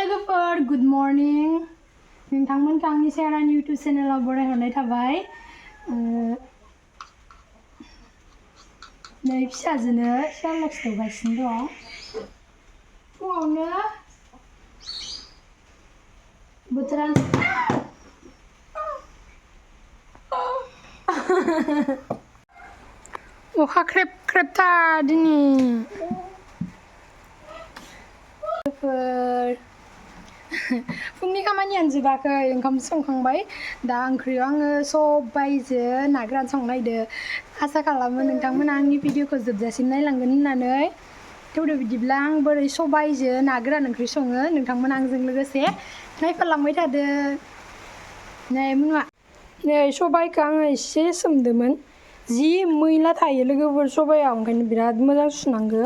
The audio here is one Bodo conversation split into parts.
लोगोफोर गुड मर्निं नोंथांमोनखौ आंनि सेरान इउटुब चेनेलाव बरायहरनाय थाबाय नै फिसाजोनो सेरेलेक्स दौगासिनो दं फुङावनो बोथोरा अखा ख्रेब ख्रेबथार दिनै फुंनि खामानियानो जोबाखै ओंखाम संखांबाय दा ओंख्रियाव आङो सबाइजों ना गोरान संनो नागिरदों आसा खालामो नोंथांमोना आंनि भिडिअखौ जोबजासिम नायलांगोन होननानै थेवबो बिदिब्ला आं बोरै सबाइजों ना गोरान ओंख्रि सङो नोंथांमोना आंजों लोगोसे नायफालांबाय थादो नै मुनुआ नै सबाइखौ आङो एसे सोमदोंमोन जि मैला थायो लोगोफोर सबाइयाव ओंखायनो बिराद मोजां सुनांगौ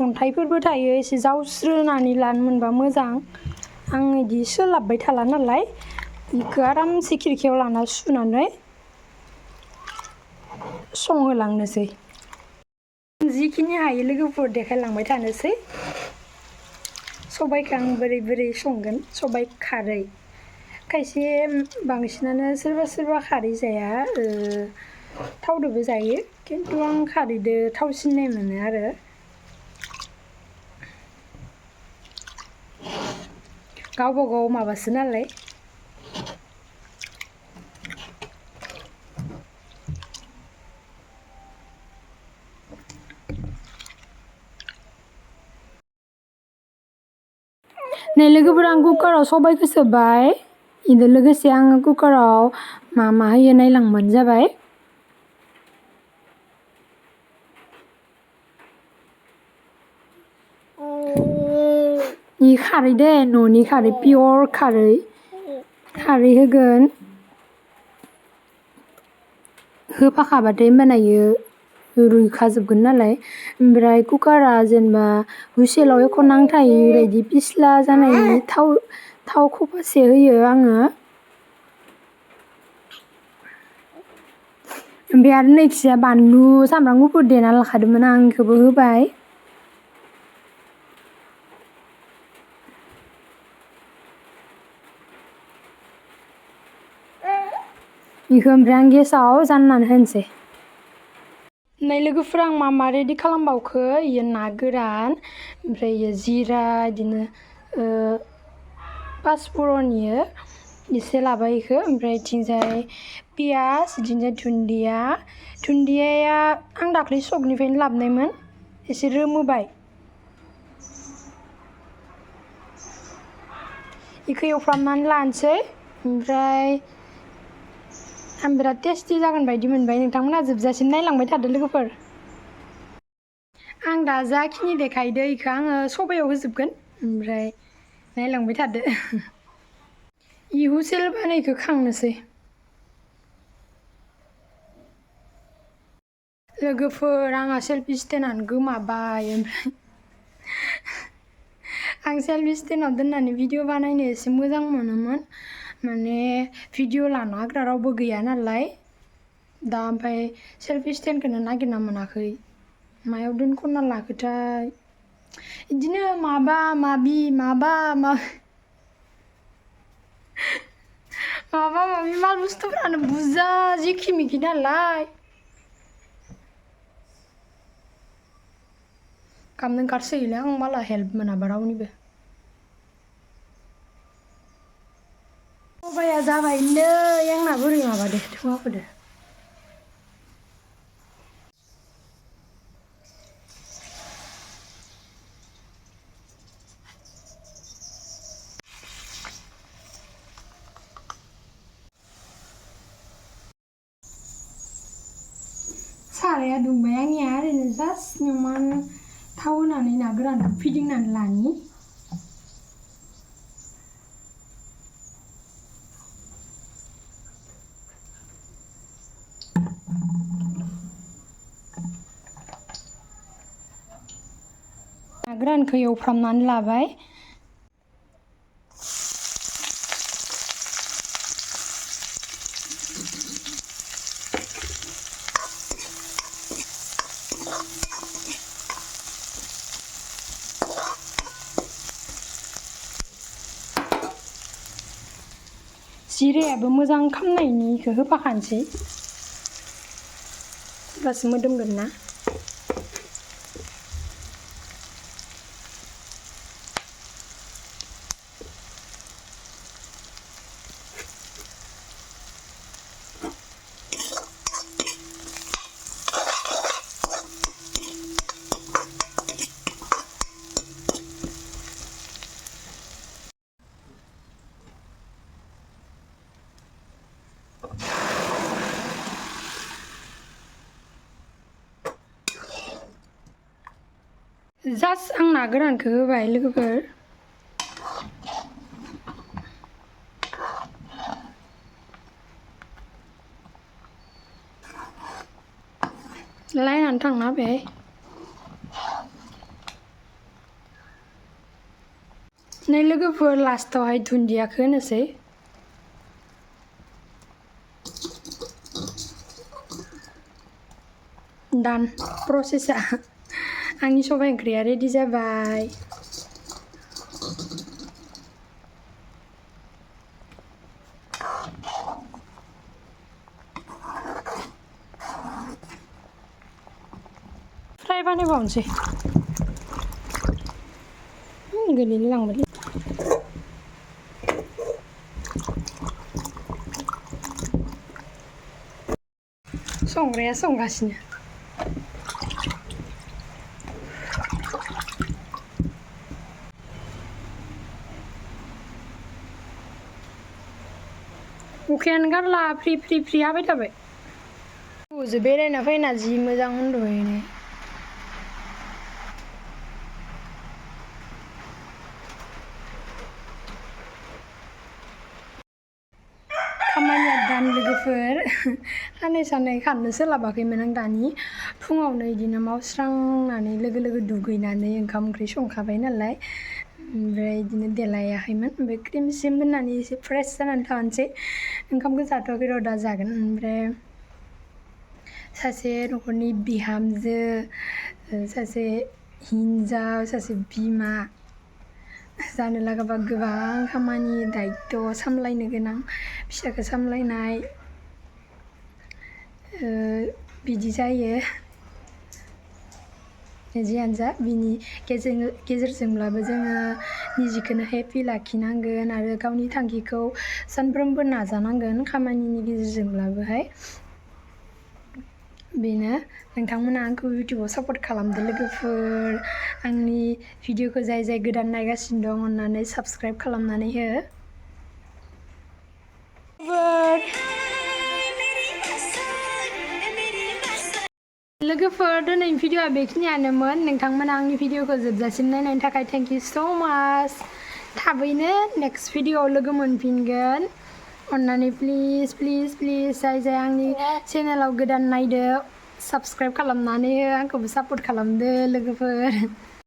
अन्थाइफोरबो थायो एसे जावस्रोनानै लानो मोनबा मोजां आं इदि सोलाबबाय थाला नालाय बेखौ आरामसे खिरखियाव लाना सुनानै संहोलांनोसै जिखिनि हायो लोगोफोर देखायलांबाय थानोसै सबाइखौ आं बोरै संगोन सबाइ खारै खायसे बांसिनानो सोरबा खारै जाया थावदोबो जायो खिन्थु आं खारैदो थावसिननाय मोनो आरो गावबा गाव माबासो नालाय नै लोगोफोर आं कुकाराव सबाइखौ सोबाय इदो लोगोसे आङो कुकाराव मा होयो नायलांबानो जाबाय इ खारै दे न'नि खारै पियर खारै होगोन होफाखाबाथाय होमबाना रुइखाजोबगोन नालाय ओमफ्राय कुकारा जेनेबा हुइसेलाव एख' नांथायै बायदि फिस्ला जानायनि थाव खपासे होयो आङो ओमफ्राय आरो नैखिजा बानलु सामब्राम गुफुर देना लाखादोंमोन आं बेखौबो होबाय बेखौ ओमफ्राय आं गेसाव जाननानै होनोसै नै लोगोफोर आं मा रेडि खालामबावखो इयो ना गोरान ओमफ्राय इयो जिरा बिदिनो पासफुरन इयो एसे लाबाय इखो ओमफ्राय इथिंजाय पियास इथिंजाय दुन्दियाया आं दाख्लै सकनिफ्रायनो लाबोनायमोन एसे रोमोबाय इखौ एवफ्रामनानै लानोसै ओमफ्राय आं बिराद टेस्टि जागोन बायदि मोनबाय नोंथांमोना जोबजासिम नायलांबाय थादो लोगोफोर आं दा जाखिनि देखायदो इखौ आङो सबायाव होजोबगोन ओमफ्राय नायलांबाय थादो हुइसेल बानायखौ खांनोसै लोगोफोर आंहा सेल्फि स्टेन्डआनो गोमाबाय ओमफ्राय आं सेल्फि स्टेन्डआव दोननानै भिडिअ बानायनो एसे मोजां मोनोमोन माने भिडिअ लानो हाग्रा रावबो गैया नालाय दा ओमफ्राय सेल्फि स्टेन्डखौनो नागिरना मोनाखै मायाव दोनख'ना लाखोथाय बिदिनो माबा माबि माल बुस्थुफ्रानो बुरजा जिखि मिखि नालाय खामनो ओंखारसोयोलै आं माला हेल्प मोनाबा रावनिबो सबाया जाबायनो आंना बोरै माबादो थुवाखोदो साराया दुंबाय आंनिया ओरैनो जास्ट निउमान थाव होनानै ना गोरानखौ फिदिंनानै लानि ना गोरानखौ एवफ्रामनानै लाबाय जिरायाबो मोजां खामनायनिखौ होफाखानोसै होमबासो मोदोमगोन ना जास्ट आं ना गोरानखौ होबाय लोगोफोर लायनानै थांना बे नै लोगोफोर लास्टावहाय दुन्दियाखौ होनोसै डान प्रसेसा आंनि सबाइ ओंख्रिया रेडि जाबाय फ्राय बानायबावनोसै गोलैनो लांबाय संग्राया संगासिनो अखायानो गारला फ्रि फ्रि फ्रि हाबाय थाबाय ओजों बेरायना फैना जि मोजां उन्दुहैनो खामानिया दान लोगोफोर खानाय सानाय खाननो सोलाबाखैमोन आं दानि फुङावनो बिदिनो मावस्रांनानै लोगो लोगो दुगैनानै ओंखाम ओंख्रि संखाबाय नालाय ओमफ्राय बिदिनो देलायाखैमोन ओमफ्राय क्रिम सिम होनानै एसे फ्रेस जानानै थानोसै ओंखामखौ जाथ'वाखै र' दा जागोन ओमफ्राय सासे न'खरनि बिहामजो सासे हिन्जाव सासे बिमा जानो लागाबा गोबां खामानि दायित्व सामलायनो गोनां फिसाखौ सामलायनाय बिदि जायो जियानो जा बिनि गेजेरजोंब्लाबो जोङो निजिखौनो हेपि लाखिनांगोन आरो गावनि थांखिखौ सानफ्रोमबो नाजानांगोन खामानिनि गेजेरजोंब्लाबोहाय बेनो नोंथांमोना आंखौ इउटुबाव सापर्ट खालामदो लोगोफोर आंनि भिडिअखौ जाय जाय गोदान नायगासिनो दं अन्नानै साबस्क्राइब खालामनानै हो लोगोफोर दिनैनि भिडिअआ बेखिनियानोमोन नोंथांमोना आंनि भिडिअखौ जोबजासिम नायनायनि थाखाय थेंक इउ स' माच थाबैनो नेक्स्ट भिडिअआव लोगो मोनफिनगोन अन्नानै प्लिज प्लिज प्लिज जाय जाय आंनि चेनेलाव गोदान नायदो साबस्क्राइब खालामनानै हो आंखौबो सापर्ट खालामदो लोगोफोर